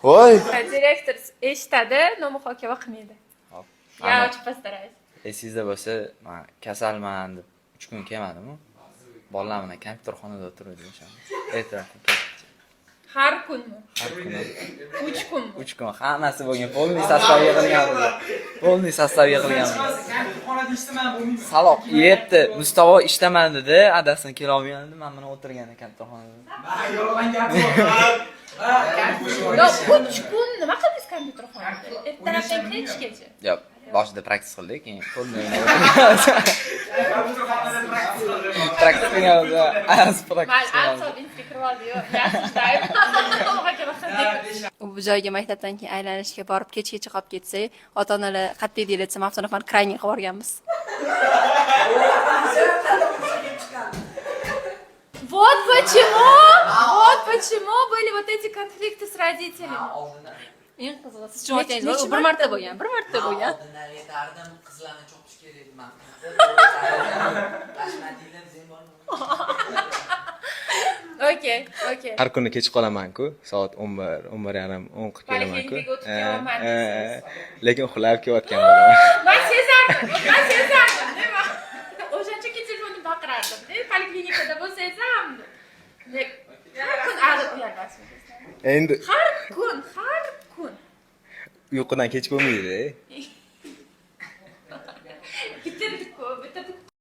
Voy. Direktor eshitadi, но muhokama qilmaydi. Hop. Я Ana, очень постараюсь. Esingizda bo'lsa, man kasalman deb 3 kun kelmadimu. Bolalar bilan kompyuterxonada o'tiruvdik o'shanda. Ertalabdan kechgacha. Har kunmi? Har kuni. 3 kunmi? 3 kun hammasi bo'lgan, полный состав yig'ilgan. Полный состав yig'ilgan. Kompyuterxonada ishdaman bo'lmaymi? Saloq yebdi. Mustafo ishdaman dedi, adasini kelolmagandi, men bilan o'tirgan kompyuterxonada. Yolg'on gap yo'q. Yo, 3 kun nima qildingiz kompyuterxonada? Ertalabdan kechgacha. Yo'q, boshida practice qildik, keyin полный Kompyuterxonada practice qildim. Practice qilganmiz, az practice Mayli, qilganmiz. Alsob institutga kirib oldi-yu. Я осуждаю. Muhokama qildik. U joyga maktabdan keyin aylanishga borib kechgacha qolib ketsak, ota onalar qayerda edinglar desa, Maftuna opani крайний qilib yuborganmiz. Вот почему были вот эти конфликты с родителями. Eng qizig'i, siz tushunayotganingiz bor, u bir marta bo'lgan, bir marta bo'lgan. Oldindan aytardim, qizlarni chopish kerak edi. Man tashmadinglar, biz ham bormiz. Okey. Har kuni kech qolaman-ku, soat 11, 11:30, 10 qilib kelaman-ku. Poliklinikaga o'tib kelaman deysiz. Lekin uxlab kelayotgan bo'laman. Man sezardim, man sezardim, nima? O'shancha telefonda baqirardim. Poliklinikada bo'lsangiz ham. Har kun alib uyalmasmiz. Endi Har kun, har kun. Uyqudan kech bo'lmaydi.